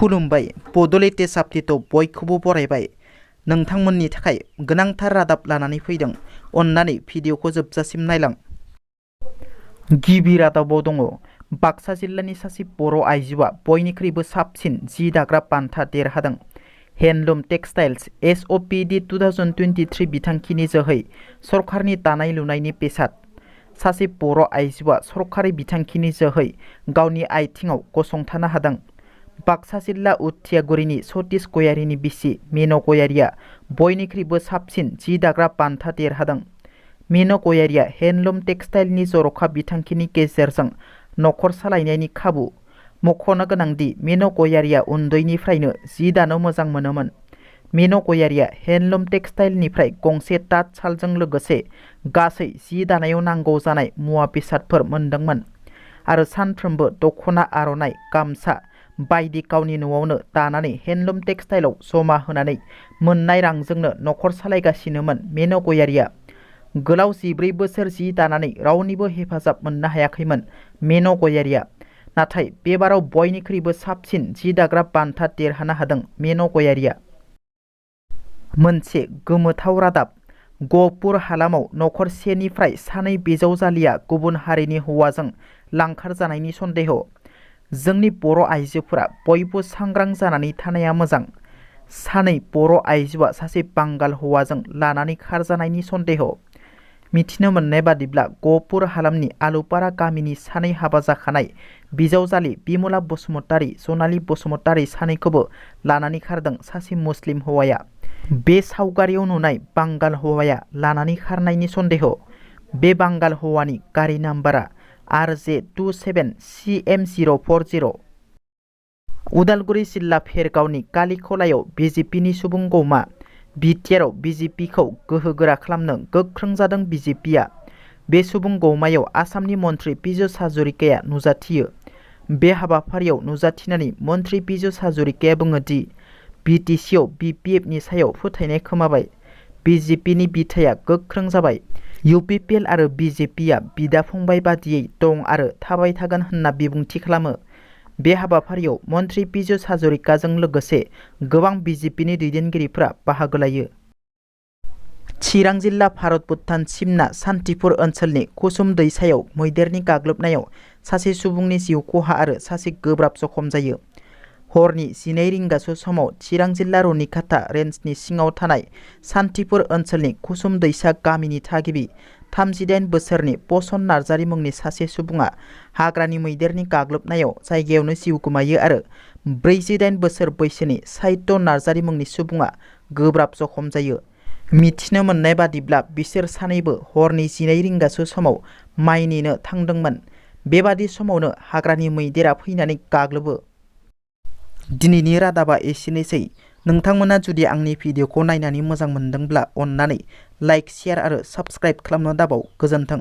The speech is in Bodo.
खुलुमबाय बड'लेण्ड साप्डेटआव बयखौबो बरायबाय। नोंथांमोननि थाखाय गोनांथार रादाब लानानै फैदों। अन्नानै भिडिअखौ जोबजासिम नायलां। गिबि रादाबाव दङ बाक्सा जिल्लानि सासे बर' आइजोआ बयनिख्रुइबो साबसिन जि दाग्रा बान्था देरहादों। हेन्डलुम टेक्सटाइल्स SOPD 2023 बिथांखिनि जोहै सरकारनि दानाय लुनायनि बेसाद। सासे बर' आइजोआ सरकारि बिथांखिनि जोहै गावनि आथिङाव गसंथानो हादों। बाक्सा जिल्ला उथियागुरिनि सतीश गयारीनि बिसि मीन गयारीया बयनिख्रुइबो साबसिन जि दाग्रा बान्था देरहादों। मीन गयारीया हेन्डलुम टेक्सटाइलनि जर'खा बिथांखिनि गेजेरजों नखर सालायनायनि खाबु। मख'नो गोनांदि मीन गयारीया उन्दैनिफ्रायनो जि दानो मोजां मोनोमोन। मीन गयारीया हेन्डलुम टेक्सटाइलनिफ्राय गंसे ताঁतसालजों लोगोसे गासै जि दानायाव नांगौ जानाय मुवा बेसादफोर मोनदोंमोन आरो सानफ्रोमबो दख'ना, आर'नाइ, गामसा बायदि गावनि न'आवनो दानानै हेन्डलुम टेक्सटाइलाव जमा होनानै मोननाय रांजोंनो नखर सालायगासिनोमोन। मीन गयारीया गोलाव 14 बोसोर जि दानानै रावनिबो हेफाजाब मोननो हायाखैमोन। मीन गयारीया नाथाय बेबाराव बयनिख्रुइबो साबसिन जि दाग्रा बान्था देरहानो हादों। मीन गयारीया मोनसे गोमोथाव रादाब। गहपुर हालामाव नखरसेनिफ्राय सानै बिजावजालिया गुबुन हारिनि हौवाजों लांखार जानायनि सन्देह। जोंनि बर' आइजोफोरा बयबो सांग्रां जानानै थानाया मोजां। सानै बर' आइजोआ सासे बांगाल हौवाजों लानानै खारजानायनि सन्देह। मिथिनो मोननाय बादिब्ला गहपुर हालामनि आलुपारा गामिनि सानै हाबा जाखानाय बिजावजालि बिमला बसुमतारी, जनाली बसुमतारी सानैखौबो लानानै खारदों सासे मुस्लिम हौवाया। बे सावगारियाव नुनाय बांगाल हौवाया लानानै खारनायनि सन्देह। बे बांगाल हौवानि गारि नाम्बारा RJ27CM040। उदालगुरि जिल्ला भेरगावनि कालिखलायाव BJPनि सुबुं गौमा। बिटिआरआव BJPखौ गोहोगोरा खालामनो गोख्रों जादों BJPआ। बे सुबुं गौमायाव आसामनि मन्त्रि पीयूष हाजरिकाया नुजाथियो। बे हाबाफारियाव नुजाथिनानै मन्त्रि पीयूष हाजरिकाया बुङो दि BTCआव BPFनि सायाव फोथायनाय खोमाबाय। BJPनि बिथाया गोख्रों जाबाय। UPPL आरो BJPआ बिदा फंबाय बादियै दं आरो थाबाय थागोन होनना बिबुंथि खालामो। बे हाबाफारियाव मन्त्रि पीयूष हाजरिकाजों लोगोसे गोबां BJPनि दैदेनगिरिफोरा बाहागो लायो। चिरां जिल्ला भारत भुटान सिमना सान्तिपुर ओनसोलनि कुसुम दैसायाव मैदेरनि गाग्लोबनायाव सासे सुबुंनि जिउ खहा आरो सासे गोब्राब जखम जायो। हरनि 12 रिंगासो समाव चिरां जिल्ला रुनिकाटा रेन्जनि सिङाव थानाय सान्तिपुर ओनसोलनि कुसुम दैसा गामिनि थागिबि 38 बोसोरनि पसन नार्जारी मुंनि सासे सुबुङा हाग्रानि मैदेरनि गाग्लोबनायाव जायगायावनो जिउ गोमायो आरो 48 बोसोर बैसोनि साहित्य नार्जारी मुंनि सुबुङा गोब्राब जखम जायो। मिथिनो मोननाय बादिब्ला बिसोर सानैबो हरनि 12 रिंगासो समाव माइ नेनो थांदोंमोन। बेबादि समावनो हाग्रानि मैदेरा फैनानै गाग्लोबो। दिनैनि रादाबा एसेनोसै। नोंथांमोना जुदि आंनि भिडिअखौ नायनानै मोजां मोनदोंब्ला अन्नानै लाइक, शेयार आरो साबस्क्राइब खालामनो दाबाव। गोजोन्थों।